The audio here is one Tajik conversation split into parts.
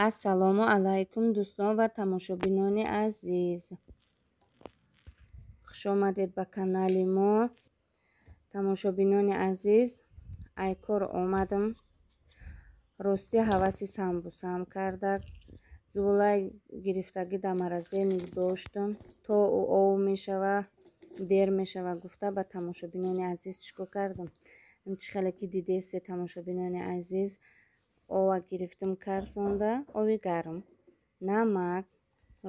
Ассалому алайкум, дӯстон ва тамошобинони азиз. Хуш омадед ба канали мо. Тамошобинони азиз, ай кор омадам. Рости ҳаваси самбусам карда. Зуволай гирифтагӣ дар морозильник доштам. То ӯ ов мешава, дер мешава гуфта ба тамошобинони азиз чӣ кор кардам? Чӣ хеле ки дидесте, тамошобинони азиз, ова гирифтам карсонда, ови гарм, намак,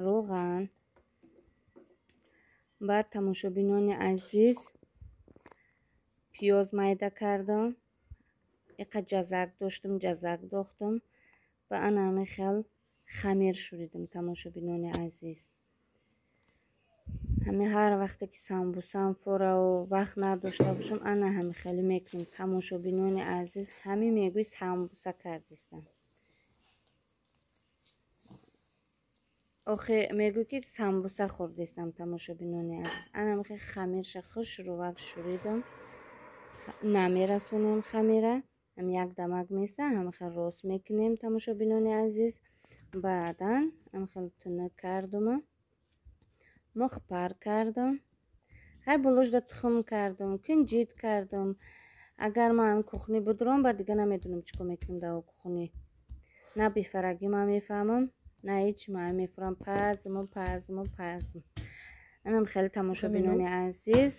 рӯған. Баъд, тамошобинони азиз, пиёз майда кардам. Иқа ҷазак доштам, ҷазак дохтам. Ба ана ҳамин хел хамир шуридам, тамошобинони азиз. Ҳамин ҳар вақте ки самбусам форау вақт надошта бошам, ана ҳамин хеле мекунем, тамошобинони азиз. Ҳамин мегӯй самбуса кардистам. Охи мегӯй ки самбуса хӯрдистам, тамошобинони азиз. Ана ҳамин хел хамирша хушрувак шуридам. Намерасонем хамира, ҳам як дамак меса, ҳамин хел рост мекунем, тамошобинони азиз. Баъдан ҳамин хел тунук кардуму мохпар кардам. Хай болошда тухм кардам, кунҷит кардам. Агар ман кухни будурам, баъд дига намедонам чӣ кор мекунам дар кухни. На бефарагӣ ман мефаҳмам, на ҳеҷ ман мефурам, пазму пазму пазм. Анам хеле, тамошобинони азиз.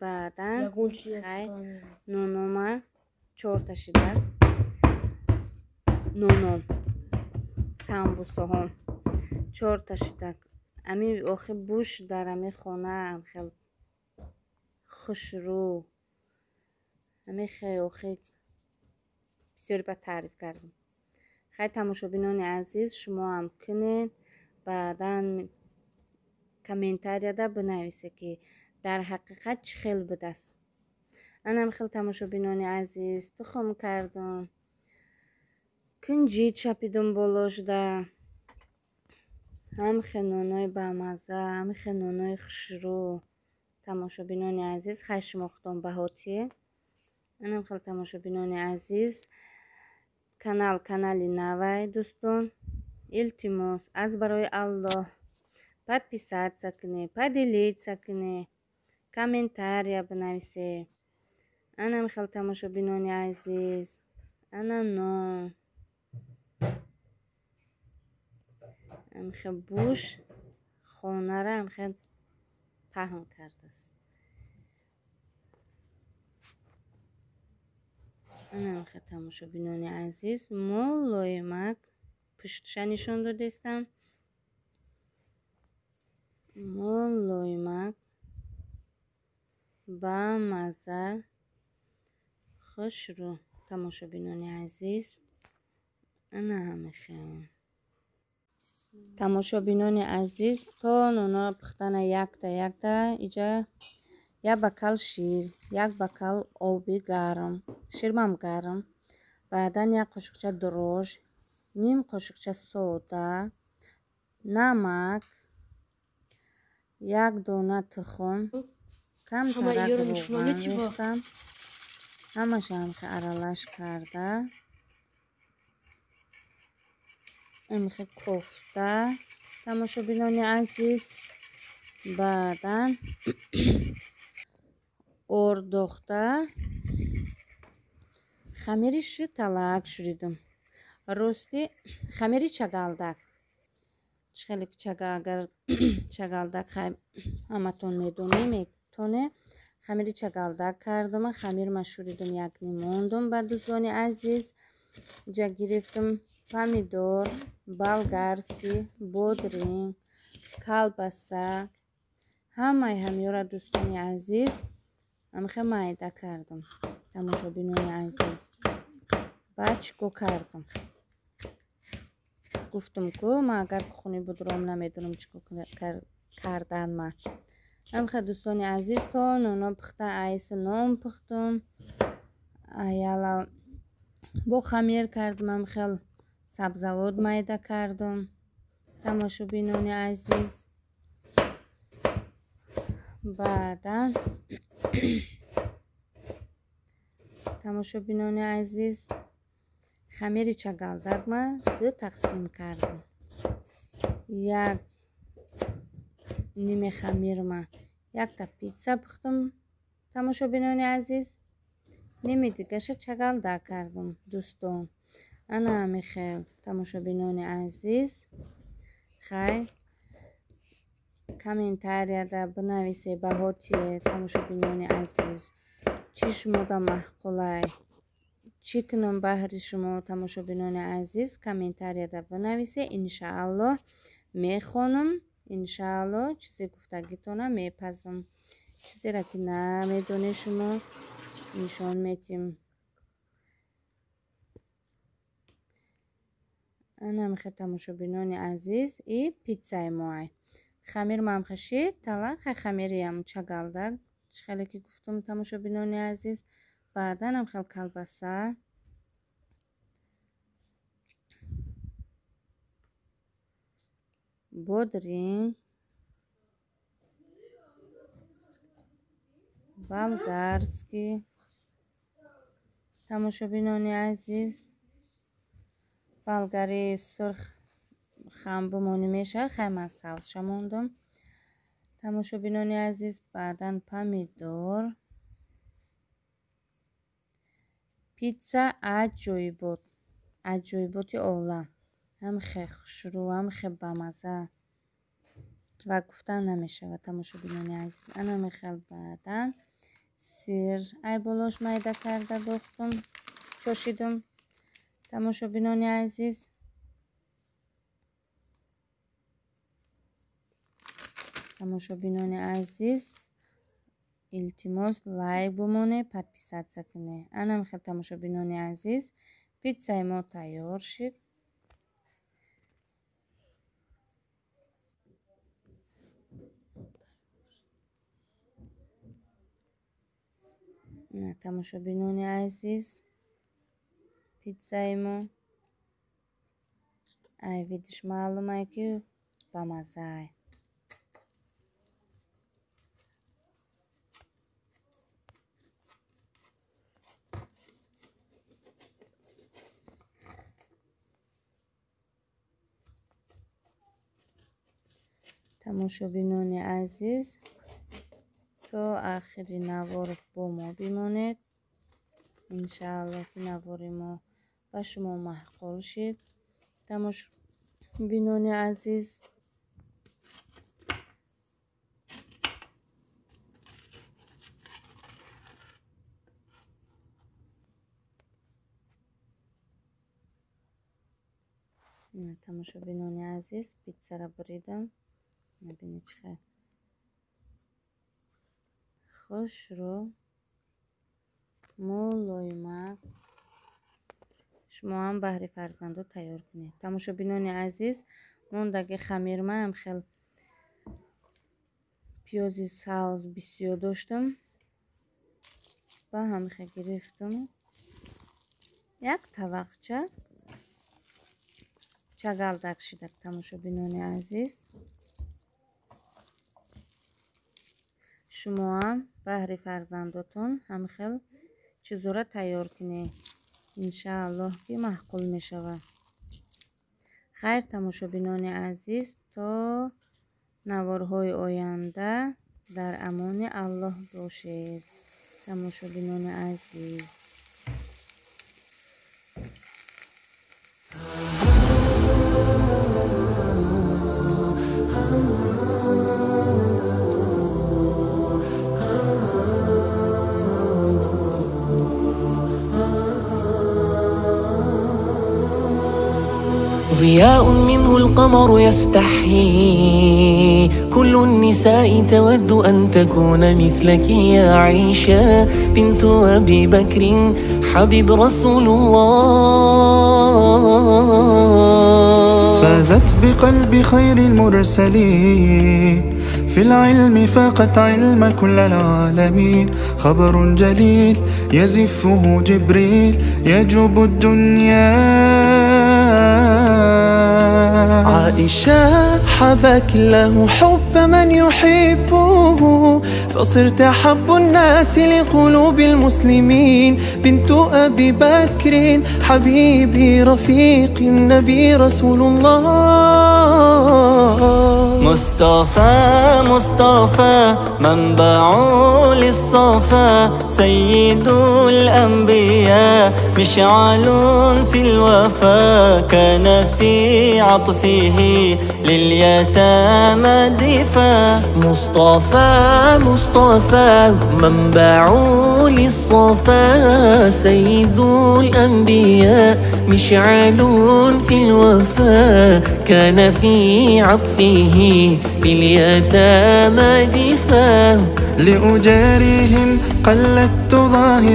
Баъдан хай нонома чорта шида ноном самбусаҳо чорта шида. Ами охи буш дар ами хона хел хушрӯ, ами хел охи бисёр ба таъриф кардам. Хай, тамошобинони азиз, шумо ҳам кунед, баъдан комментарияда бинависед, ки дар ҳақиқат чӣ хел будааст. Анам хел, тамошобинони азиз, тухм кардам, кунҷит чапидум болошда. Ҳам хел нонои бамазза, ҳам хел нонои хушрӯ, тамошобинони азиз. Хай, шумо худтон баҳотие. Анам хел, тамошобинони азиз, канал канали навай, дӯстон. Илтимос, аз барои Аллоҳ, подписаться кунед, поделиться кунед, комментария бинависед. Анам хел, тамошобинони азиз, ана нон. Ҳамхел буш хонара ҳамхел паҳн кардааст. Анамхел, тамошобинони азиз, мулоимак пуштша нишон додестам. Мулоимак, бамазза, хушрӯ, тамошобинони азиз. Ана ҳамихел. Тамошобинони азиз, то нонро пухтана якта якта иҷа як бакал шир, як бакал оби гарм, ширмам гарм, баъдан як қошиқча дрож, ним қошиқча сода, намак, як дона тухм, камтарак рӯған рехтам. Ҳамаша ҳамхел аралаш карда, имхел кофта, тамошобинони азиз. Баъдан ордохта хамири шӯталак шуридам. Рости хамири чагалдак. Чӣ хеле агар чагалдак хай ҳаматон медонем, метоне. Хамири чагалдак кардам, хамирма шуридам, як ним мондум ба дӯстони азиз. Иҷа гирифтам помидор, болгарский, бодринг, колбаса, ҳамаи ҳамёра, дӯстони азиз, ҳамхел майда кардам, тамошобинони азиз. Баъд чӣ кор кардам? Гуфтам ку ман агар кухни будурам, намедонам чӣ кор кардан ман. Ҳамхел, дӯстони азиз, то ноно пухта, айси нон пухтум. Аяла бо хамир кардам, ҳамхел сабзавот майда кардам, тамошобинони азиз. Баъдан, тамошобинони азиз, Хамири чагалдакма ду тақсим кардам. Як ниме хамирма якта питса пухтум, тамошобинони азиз. Ними дигаша чагалдак кардам, дӯстон. Ана ҳамихел, тамошобинони азиз. Хай, комментарияда бинависе баҳоти, тамошобинони азиз, чӣ шумода маъқулай, чӣ кунам баҳри шумо, тамошобинони азиз, комментарияда бинависе. Иншааллоҳ мехонам, иншааллоҳ чизе гуфтагитона мепазам. Чизеро ки намедонед шумо нишон метим. Ана ҳамихел, тамошобинони азиз, и питсаи моай. Хамир мам хашид, тала хай хамириам чагалдак, хеле ки гуфтум, тамошобинони азиз. Баъдан ҳам хел колбаса, бодринг, болгарский, тамошобинони азиз. Болгари сурх хам бимонӣ мешавад, хай ман савзша мондум, тамошобинони азиз. Баъдан помидор. Питса аҷоибот, аҷоиботи олам. Ҳам хе хушрӯ, ҳам хе бамаза ва гуфтан намешавад, тамошобинони азиз. Ана мехел баъдан сир ай болош майда карда дохтум, чошидум, тамошобинони азиз. Тамошобинони азиз, илтимос, лайк бимоне, подписаться кунед. Ана мехел, тамошобинони азиз, питсаи мо тайёр шуд. Тамошобинони азиз, питсаи мо ай видиш маълумай ки бамазаай. Тамошобинони азиз, то ахири навор бо мо бимонед. Иншааллоҳ ки навори мо ба шумо маъқул шид, тамошобинони азиз. Тамошобинони азиз, питсара буридам. Мебинед чӣ хел хушрӯ, мулоимак. Шумо ҳам баҳри фарзандо тайёр кунед. Тамошобинони азиз, мондаги хамирмаам хел пиёзи савз бисёр доштам, ба ҳамихе гирифтам як тавақча чагалдак шидак, тамошобинони азиз. Шумо ҳам баҳри фарзандотон ҳамхел чизора тайёр кунед. Иншааллоҳ ки маъқул мешавад. Хайр, тамошобинони азиз, то наворҳои оянда дар амони Аллоҳ бошед, тамошобинони азиз. ضياء منه القمر يستحيي، كل النساء تود أن تكون مثلك يا عائشة بنت أبي بكر حبيب رسول الله. فازت بقلب خير المرسلين، في العلم فاقت علم كل العالمين، خبر جليل يزفه جبريل يجوب الدنيا. عائشة حبك الله حب من يحبه، فصرت أحب الناس لقلوب المسلمين. بنت أبي بكر حبيبي رفيق النبي رسول الله. مصطفى مصطفى منبع للصفا، سيد الأنبياء مشعل في الوفا، كان في عطفه لليتامى دفا. مصطفى مصطفى منبع للصفا، سيد الأنبياء مشعل في الوفا، كان في عطفه لليتامى دفا. لأجاريهم قلدت ظاهرا.